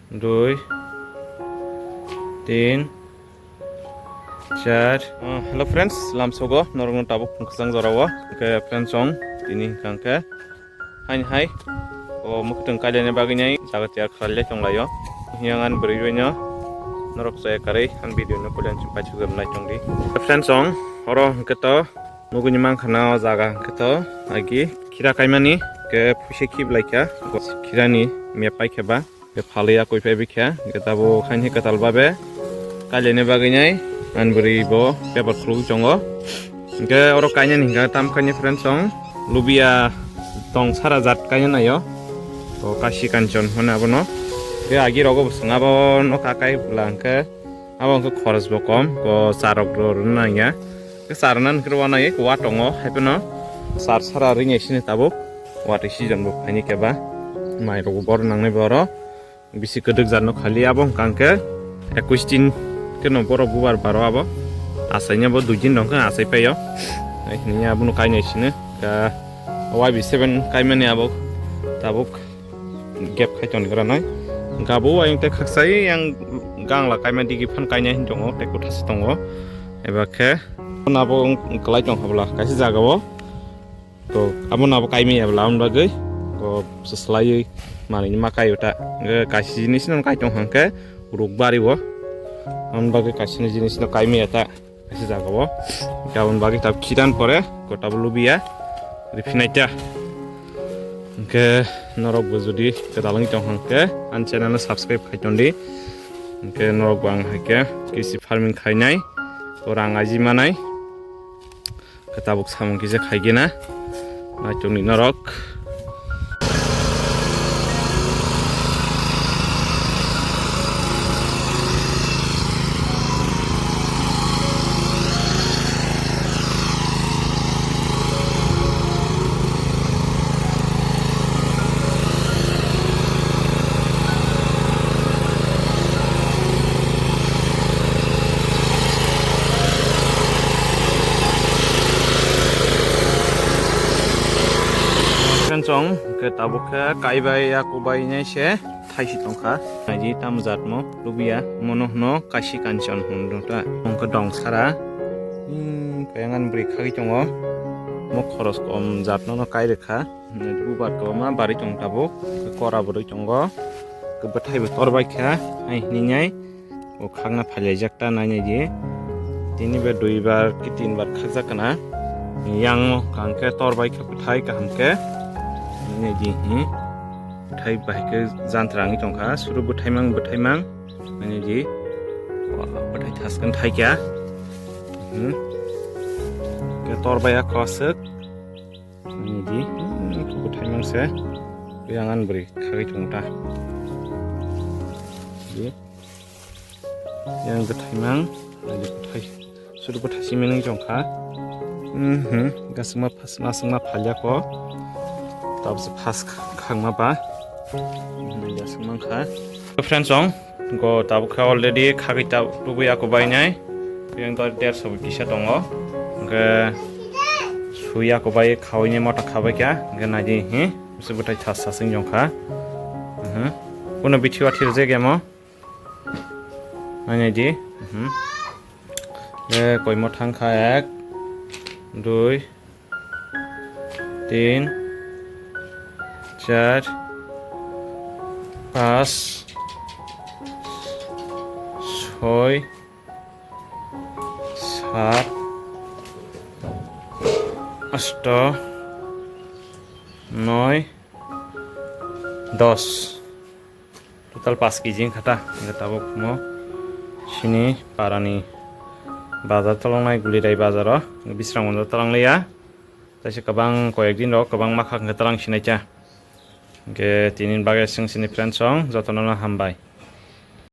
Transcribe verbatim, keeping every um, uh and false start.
dui, tin, char. Uh, hello friends, lamsogo norokno tabuk phung kwchang jorao. Hwnkhe friends, chwng tini hwnkhe haini hai o mwkhwtwng kailaina bagwi nai jaga tiyar khlailai tonglaio. Yang ani bwrwi rwino norok chaya karwi ani video no puilani chwng paithak nai tongdi. Friends, chwng oro hwnkhe to nugwini mankha na o jaga hwnkhe to agi khira kaimani, hwnkhe phuisa khiblai kha, khirani map paikha ba. Khe phalwi ya koi phai bikha, hwnkhe tabuk haini kwtal babe kailaina bagwi nai ani bwrwi bo paper khulugwi tongo. Hwnkhe oro kainani hwnkhe tam kainai friends, chwng lubia tong sara jat kaina naio. To kasi kanchon hwnwi abono. Hwnkhe agi rogo bo swng abono kakai bwla hwnkhe abo hwnkhe khorosbo kom, bo charok rw rwna nangya. Khe charwna hwnkhe rw uanai wa tongo, haiphano char sara rinai sini tabuk. Watwi season bo phaini khe ba mai rok bo bor nangnai bo oro. Bisi kwdwk jat no khali abo hwnkha hwnkhe ekwis din khe no borok bubar baro abo. Achaina bo dui din rok hwnkhe achai paio. Ai hwnwi abono kainai sini. Ka Y B seven kaimani abo tabuk gap khai tongni gra nai. Gabo ayang tei khakchai yang gangla kaima digi phan kainai hin tongo, tei kwthasi tongo. Eba khe nabo wng-, wng kwlai tong habla kaisa jagao. To abo nabo kaimaya bwla aboni bagwi ko swslaiwi manwi ma kaio ta. Hwnkhe kaisa jinis no kai tong hwnkhe ruk bari o. Aboni bagwi kaisa jinis no kaimaya ta kaisa jagao. Hwnkhe aboni bagwi tab khidan pore ko tab lubiya riphinai ta. Hwnkhe norok bo jodi kwtal wngwi tong hwnkhe ani channel no subscribe khai tondi. Hwnkhe norok bo ang hai khe kisi farming khainai, o rang aji manai. Khe tabuk samung kisa khaigena. Naitukni norok. Friends, chwng khe tabuk khe kaibai ya kubai nai se thaisi tongkha. Naidi tam jat mo lubiya, mono hwno kaisi kanchon hwno ta. Wngkha dong sara. Hmm, kayang ani bwrwi khagwi tongo. Mo khoros kom jat no no kai rwkha. Bubar kwbangma barwi tongo tabuk, kora bo rwi tongo, bwthai bo tor bai kha, hai hinwi nai bo khakna phailaijak ta nainai di. Tini be dui bar ki tin bar khakjak kana, yang o kaham khe tor bai kha bwthai kaham khe nainai di hi. Bwthai bai khe jantra wngwi tongkha, suru bwthai mang bwthai mang nainai di. Bwthai thas khe thai kha. Hmm. Khe tor bai ya kwswk. Ani di, hmm, bwthai mang se. Yang ani bwrwi khagwi tongo ta. Di. Yang bwthai mang, ani bwthai. Suru bwthai simi nang jong kha. Mhm, gasma phas, nasma phalya ko. Tabse phas khangma ba. Mhm, gasma kha. Friends, chwng go tabuk khe already khagwi ta tubui ako bainai. Yang to derso bo kisa tongo. Hwnkhe sui ako bai khawi ni mota khabai kha. Hwnkhe naidi hi. Bisi bwthai thas thas wng jong kha. Mhm. Kuno bithi wathi rwjak yamo. Nainai di. Mhm. E koimo thang kha ek, dui, tin, char, pas, soi, sat, asto, noi, dos. Total pas kg wngkha ta. Hwnkhe tabuk mo sini parani bazar tolongnai Gulirai bazaro. Bisrang monjo tolongliya. Taisa kwbang koyek din rok kwbang makha hwnkhe tolang sinai cha. Hwnkhe tini bagwi chwng sini friends song jotono no hambai.